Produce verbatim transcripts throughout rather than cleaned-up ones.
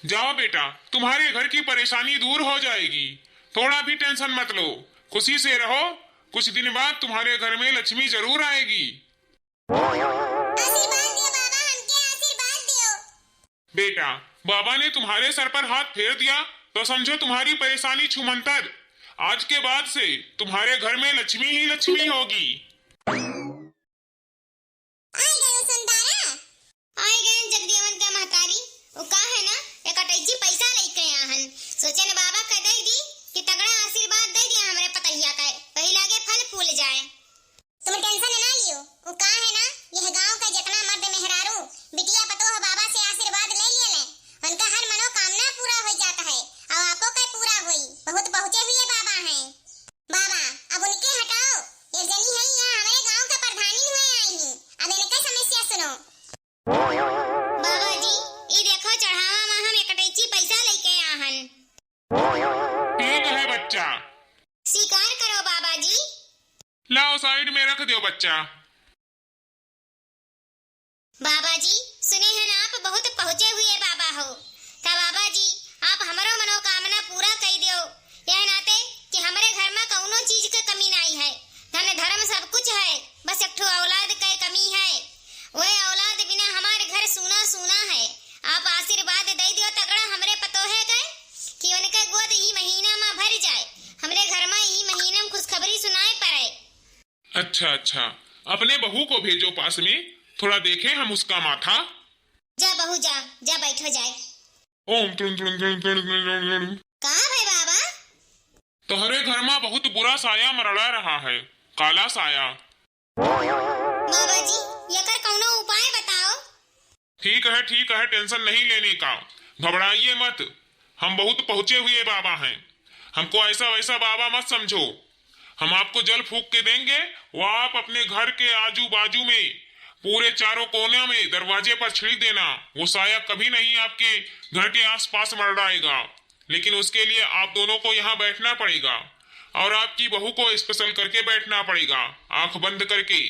जाओ बेटा, तुम्हारे घर की परेशानी दूर हो जाएगी। थोड़ा भी टेंशन मत लो, खुशी से रहो। कुछ दिन बाद तुम्हारे घर में लक्ष्मी जरूर आएगी। आशीर्वाद दियो बाबा, हमके आशीर्वाद दियो। बेटा, बाबा ने तुम्हारे सर पर हाथ फेर दिया तो समझो तुम्हारी परेशानी छूमंतर। आज के बाद से तुम्हारे घर में लक्ष्मी ही लक्ष्मी होगी। आय गयो संतारा। आय गयन जगदेवन का महतारी। वो का है ना, एक अटैची पैसा लेके आहन। सोचन बाबा का दे दी कि तगड़ा आशीर्वाद दे दिया हमरे पतैया का, वही लागे फल फूल जाए। तुम टेंशन ना लियो, वो का है ना, यह गांव का जितना मर्द मेहरारू बिटिया पतोह बाबा से आशीर्वाद ले लिए ले, उनका हर मनोकामना पूरा हो जाता है। और आपो का पूरा होई, बहुत पहुँचे हुए बाबा हैं। बाबा, अब उनके हटाओ, ये जनी है यहाँ हमारे गांव का प्रधानी हुए आई ही, अब इनके समस्या सुनो। बाबा जी, ई देखो चढ़ावा मा हम एक अटैची पैसा लेके आहन। ठीक है बच्चा। स्वीकार करो बाबा जी। लाओ साइड में रख दो बच्चा। बाबा जी, सुने हन आप बहुत पहुँचे हुए बाबा हो, त बाबा जी आप हमरो मनोकामना पूरा कई दो, यह नाते कि हमरे घर मा कौनो चीज के कमी नाई है, धन धर्म सब कुछ है, बस एक ठो औलाद के कमी है। वह औलाद बिना हमार घर सूना सूना है। आप आशीर्वाद दे दियो तगड़ा हमरे पतोहे के कि उनके गोद ई महीना मा भर जाए, हमरे घर मा ई महीना मा खुशखबरी सुनाए पड़े। अच्छा अच्छा, अपने बहू को भेजो पास में, थोड़ा देखें हम उसका माथा। जा बहू जा, जा बैठो जाए। ओम त्रुं त्रुं त्रुं त्रुं त्रुं त्रुं त्रुं। का भय बाबा? तोहरे घर मा बहुत बुरा साया मरड़ा रहा है, काला साया। बाबा जी, यकर कौनो उपाय बताओ। ठीक है, ठीक है, टेंशन नहीं लेने का, घबराइए मत। हम बहुत पहुँचे हुए बाबा हैं, हमको ऐसा वैसा बाबा मत समझो। हम आपको जल फूंक के देंगे, वो आप अपने घर के आजू बाजू में पूरे चारों कोने में दरवाजे पर छिड़क देना। वो साया कभी नहीं आपके घर के आसपास मंडराएगा, लेकिन उसके लिए आप दोनों को यहाँ बैठना पड़ेगा और आपकी बहू को स्पेशल करके बैठना पड़ेगा, आंख बंद करके।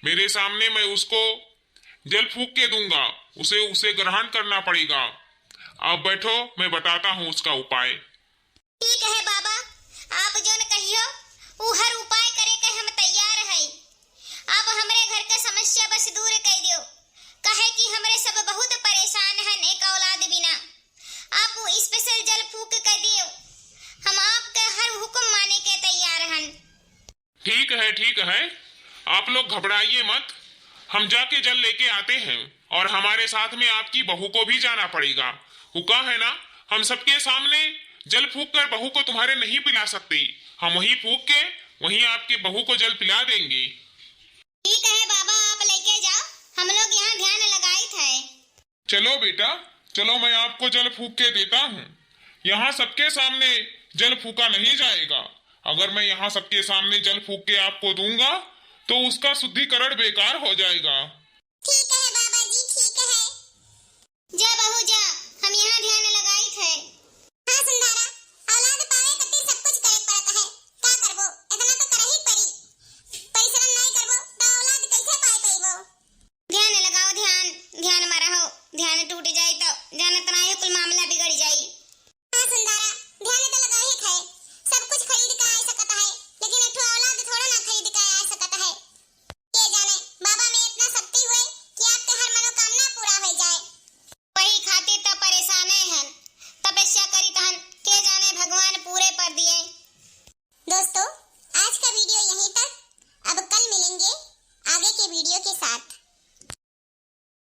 मेरे सामने मैं उसको जल फूंक के दूंगा, उसे, उसे ग्रहण करना पड़ेगा। आप बैठो, मैं बताता हूँ उसका उपाय। ठीक है बाबा, आप जौन कहियो, उ हर उपाय करे के हम तैयार है। आप हमरे घर के समस्या बस दूर कर दियो, काहे कि हमरे सब बहुत परेशान हन एक औलाद बिना। आप उ स्पेशल जल फूंक कर दियो, हम आपके हर हुक्म माने के तैयार हन। ठीक है, ठीक है, आप लोग घबराइए मत, हम जाके जल लेके आते हैं और हमारे साथ में आपकी बहू को भी जाना पड़ेगा। वो का है ना, हम सबके सामने जल फूंक कर बहू को तुम्हारे नहीं पिला सकते, हम वहीं फूंक के वहीं आपकी बहू को जल पिला देंगे। ठीक है बाबा, आप लेके जाओ, हम लोग यहाँ ध्यान लगाइत है। चलो बेटा, चलो, मैं आपको जल फूंक के देता हूँ। यहाँ सबके सामने जल फूंका नहीं जाएगा। अगर मैं यहाँ सबके सामने जल फूंक के आपको दूंगा, तो उसका शुद्धिकरण बेकार हो जाएगा। ठीक